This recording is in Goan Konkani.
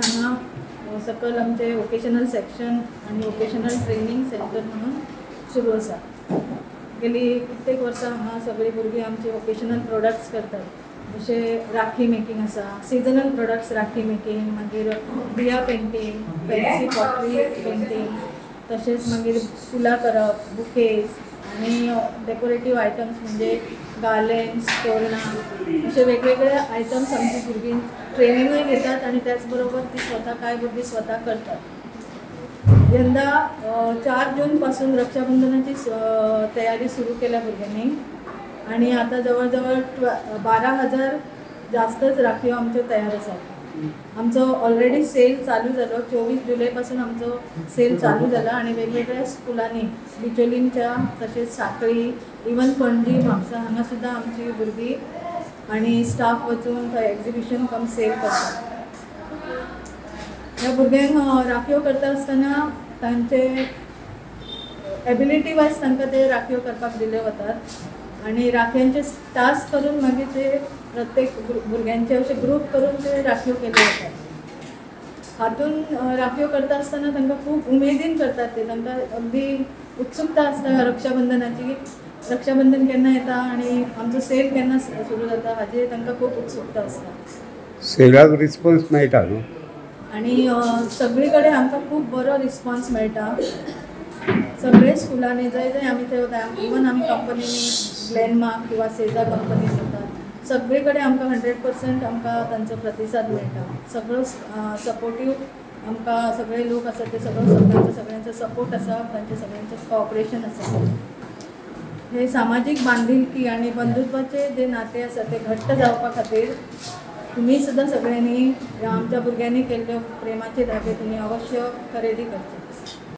हांगा सकयल आमचे वोकेशनल सेक्शन आनी वोकेशनल ट्रेनींग सेंटर म्हणून सुरू आसा. गेली कित्येक वर्सां हांगा सगळीं भुरगीं आमची वोकेशनल प्रोडक्ट्स करतात, जशे राखी मेकिंग आसा, सिजनल प्रोडक्ट्स राखी मेकिंग, मागीर दिया पेंटींग, फॅन्सी पॉटरी पेंटींग, तशेंच मागीर फुलां करप, बुकेज आनी डेकोरेटीव आयटम्स म्हणजे गार्लँड्स, तोरणां, अशे वेगवेगळे आयटम्स आमची भुरगीं ट्रेनिंगूय घेतात आनी त्याच बरोबर ती स्वता कांय भुरगीं स्वता करतात. यंदा 4 जून पासून रक्षाबंधनाची तयारी सुरू केल्या भुरग्यांनी आनी आतां जवळ जवळ 12,000 जास्तच राखयो आमच्यो तयार आसात. आमचो ऑलरेडी सेल चालू जालो, 24 जुलय पासून आमचो सेल चालू जाला आनी वेगवेगळ्या स्कुलांनी बिचोलींच्या तशेंच साखळी, इवन पणजी, म्हापसा हांगा सुद्दां आमची भुरगीं आनी स्टाफ वचून थंय एग्जिबिशन कम सेल करतात. ह्या भुरग्यांक राखयो करता आसतना तांचे एबिलिटी वायज तांकां ते राखयो करपाक दिले वतात आनी राखयांचे टास्क करून मागीर ते प्रत्येक भुरग्यांचे अशे ग्रूप करून ते राखयो केले वतात. हातून राखयो करता आसतना तांकां खूब उमेदीन करतात ते, तांकां अगदी उत्सुकता आसता रक्षाबंधनाची, रक्षाबंधन केन्ना येता आनी आमचो सेल केन्ना सुरू जाता हाजेर तांकां खूब उत्सुकता आसता. सेलाक रिस्पॉन्स मेळटा न्हू? आनी सगळी कडेन आमकां खूब बरो रिस्पॉन्स मेळटा. सगळे स्कुलांनी जंय जंय आमी थंय वता, इवन आमी कंपनींनी ग्लॅनमार्क किंवा सेजा कंपनीन वतात, सगळे कडेन आमकां 100% आमकां तांचो प्रतिसाद मेळटा. सगळो सपोर्टीव आमकां सगळे लोक आसा ते सगळो तांचो सगळ्यांचो सपोर्ट आसा, तांचे सगळ्यांचें कॉपरेशन आसा. हे सामाजीक बांधिलकी आनी बंधुत्वाचे जे नाते आसा ते घट्ट जावपा खातीर तुमी सुद्दां सगळ्यांनी आमच्या भुरग्यांनी केल्ल्यो प्रेमाचे धागे तुमी अवश्य खरेदी करचे.